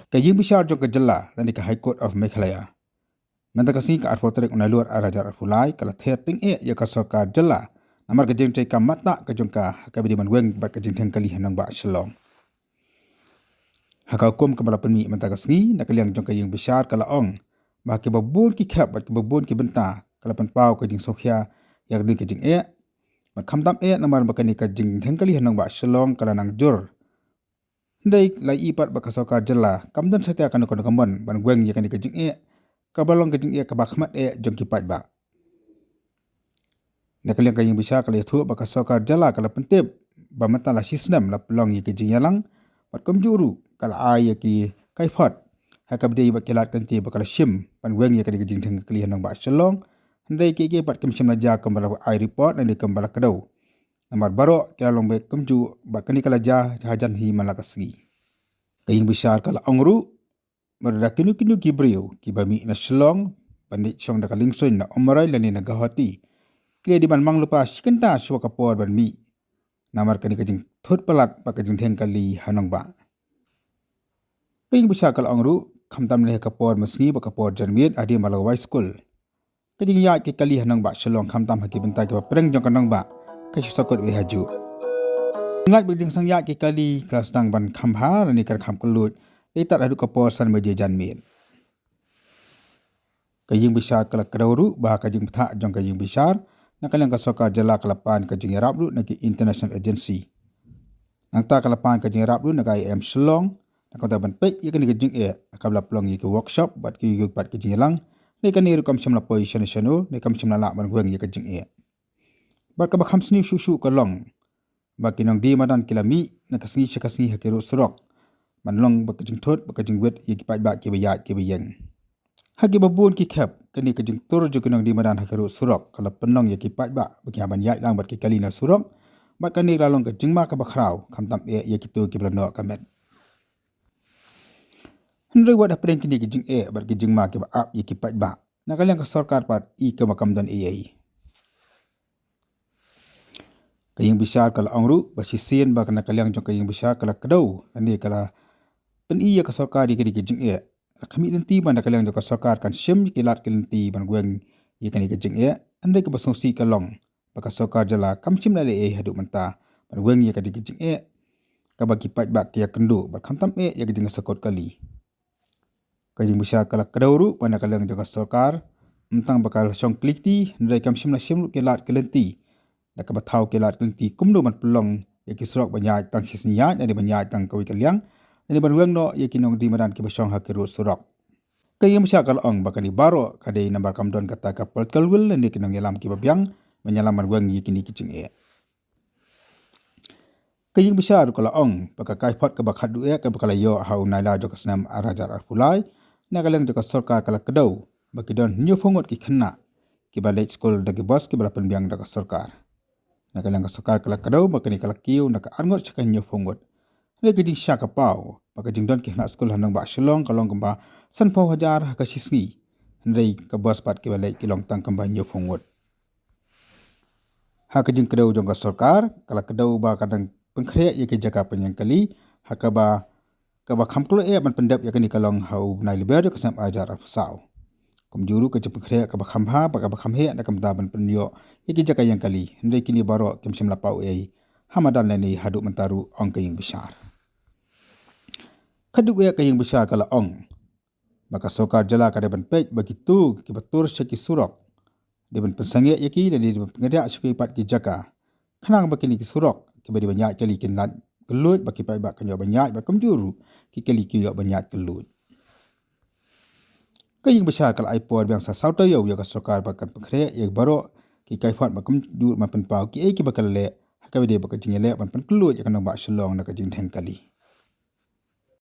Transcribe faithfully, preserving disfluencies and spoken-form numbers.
Ka ïing bishar jong ka jylla, lane ka High Court of Meghalaya, mynta ka sngi ka arphew tarik u Nailur arhajar arphew lai, ka la ther tyngeh ïa ka sorkar jylla namar ka jingtrei kam mata ka jong ka ha kaba ïadei ban weng bad ka jingtheng kali ha nongbah Shillong. Ha ka hukum kaba la pynmih mynta ka sngi, na ka liang jong ka ïing bishar ka la ong ba kiba bun ki khep bad kiba bun ki bynta ka la pynpaw ka jingsngewkhia ïa kane ka jingeh. Bad khamtam eh namar ba kane ka jingtheng kali ha nongbah Shillong ka la nang jur. Hynrei la ïohi pat ba ka sorkar jylla kam don satia kano kano ka mon ban weng ïa kane ka jingeh, kaba long ka jingeh kaba khmat eh jong ki paidbah. Na ka liang ka ïing bishar ka la ïathuh ba ka sorkar jylla ka la pyntip ba mynta la shisnem la pynlong ïa ka jingïalang, bad kumjuh ruh ka la ai ïa ki kaiphod ha kaba ïadei bad ki lad ki lynti ba ka la shim ban weng ïa kane ka jingtheng kali ha nongbah Shillong. Hynrei kiei kiei pat kim shym la jia kumba la ai report lane kumba la kdew. Namar baroh ki la long beit kumjuh bad kane ka la jia hajan hi man la ka sngi. Ka ïing bishar ka la ong ruh ba lada kino kino ki briew kiba mih na Shillong ban leit shong da ka liengsuiñ na Umroi lane na Guwahati, ki la dei ban mang lypa shi kynta shuwa ka por ban mih, namar kane ka jingthut palat bad ka jingtheng kali ha nongbah. Ka ïing bishar ka la ong ruh, khamtam lane ha ka por mynsngi bad ka por janmiet hadien ba la wai skul, ka jingïaid ki kali ha nongbah Shillong, khamtam ha ki bynta kiba pdeng jong ka nongbah, ka shu sahkut wei hajuh. Ka jingïaid bad jingsngewïaid ki kali ka la sdang ban kham bha lane ka kham kylluid leit tad haduh ka por san baje janmiet. Ka ïing bishar ka la kdew ruh ba ka jingbthah jong ka ïing bishar, na ka liang ka sorkar jylla ka la pan ka jingïarap ruh na ki international agency. Nangta ka la pan ka jingïarap ruh na ka I I M Shillong na ka bynta ban peit ïa kane ka jingeh ha kaba la pynlong ïa ki workshop bad kiei kiei pat ki jingïalang. Hynrei kane ruh kam shym la poi shano shano, ne kam shym la lah ban weng ïa ka jingeh. Bad kaba kham sniew shuh shuh ka long ba ki nongdie madan ki la mih na ka sngi sha ka sngi ha ki rud surok ban long bad ka jingthut bad ka jingwit ïa ki paidbah kiba ïaid kiba ïeng. Ha kiba bun ki khep, kane ka jingtur jong ki nongdie madan ha ki rud surok ka la pynlong ïa ki paidbah ba ki hap ban ïaid lang bad ki kali na surok, bad kane ka la long ka jingma kaba khraw, khamtam eh ïa kito kiba la noh ka met. Hynrei wat hapdeng kine ki jingeh bad ki jingma kiba ap ïa ki paidbah, na ka liang ka sorkar pat i kaba kam don ei ei. Ka ïing bishar ka la ong ruh ba shisien ba na ka liang jong ka ïing bishar ka la kdew lane ka la pyni ïa ka sorkar ïa kane ka jingeh, la khmih lynti ba na ka liang jong ka sorkar kan shim ïa ki lad ki lynti ban weng ïa kane ka jingeh. Hynrei kaba sngewsih ka long ba ka sorkar jylla kam shim leh ei ei haduh mynta ban weng ïa kane ka jingeh, kaba ki paidbah ki ïakynduh bad khamtam eh ïa ka jingsahkut kali. Ka ïing bishar ka la kdew ruh ba na ka liang jong ka sorkar, ym tang ba ka la shong kylli kti, hynrei kam shym la shim ruh ki lad ki lynti da kaba thaw ki lad ki lynti kumno ban pynlong ïa ki surok ban ïaid tang shisien ïaid, lane ban ïaid tang kawei ka liang, lane ban weng noh ïa ki nongdie madan kiba shong ha ki rud surok. Ka ïing bishar ka la ong ba kane baroh ka dei namar kam don kata ka political will lane ki nongïalam kiba biang ban ïalam ban weng ïa kine ki jingeh. Ka ïing bishar ka la ong ba ka kaiphod kaba khatduh eh kaba ka la ïoh ha u Nailar jong ka snem arhajar arphew lai, na ka liang jong ka sorkar ka la kdew ba ki don hynñiewphew ngut ki khynnah kiba leit skul da ki bos kiba la pynbiang da ka sorkar. Na ka liang ka sorkar ka la kdew ba kane ka la kiew na ka arngut sha ka hynñiewphew ngut. Hynrei ka jingshisha ka paw ba ka jingdon ki khynnah skul ha nongbah Shillong ka long kumba sanphew hajar ha ka shisngi, hynrei ka bos pat kiba leit ki long tang kumba hynñiewphew ngut. Ha ka jingkdew jong ka sorkar ka la kdew ba ka dang pynkhreh ïa ki jaka pynïeng kali, ha kaba, kaba kham kloi eh ban pyndep ïa kane ka long ha u bnai Lber jong ka snem arhajar arphew saw. Kumjuh ruh ka jingpynkhreh kaba kham bha bad kaba kham heh na ka bynta ban pynïoh ïa ki jaka ïeng kali, hynrei kine baroh kim shym la paw ei ei ha madan lane haduh mynta ruh, ong ka ïing bishar. Khatduh eh ka ïing bishar ka la ong ba ka sorkar jylla ka dei ban peit ba kito kiba tur sha ki surok, dei ban pynsangeh ïa ki, dei ban pynkynriah sha kiwei pat ki jaka, khnang ba kine ki surok kiba dei ban ïaid kali kin lait kylluid, ba ki paidbah kin ïoh ban ïaid bad kumjuh ruh ki kali kin ïoh ban ïaid kylluid. Ka ïing bishar ka la ai por biang sa saw taïew ïa ka sorkar ba kan pynkhreh ïa baroh ki kaiphod ba kumjuh ban pynpaw kiei kiba ka la leh ha kaba dei ba ka jingïaleh ban pynkylluid ïa ka nongbah Shillong na ka jingdheng kali.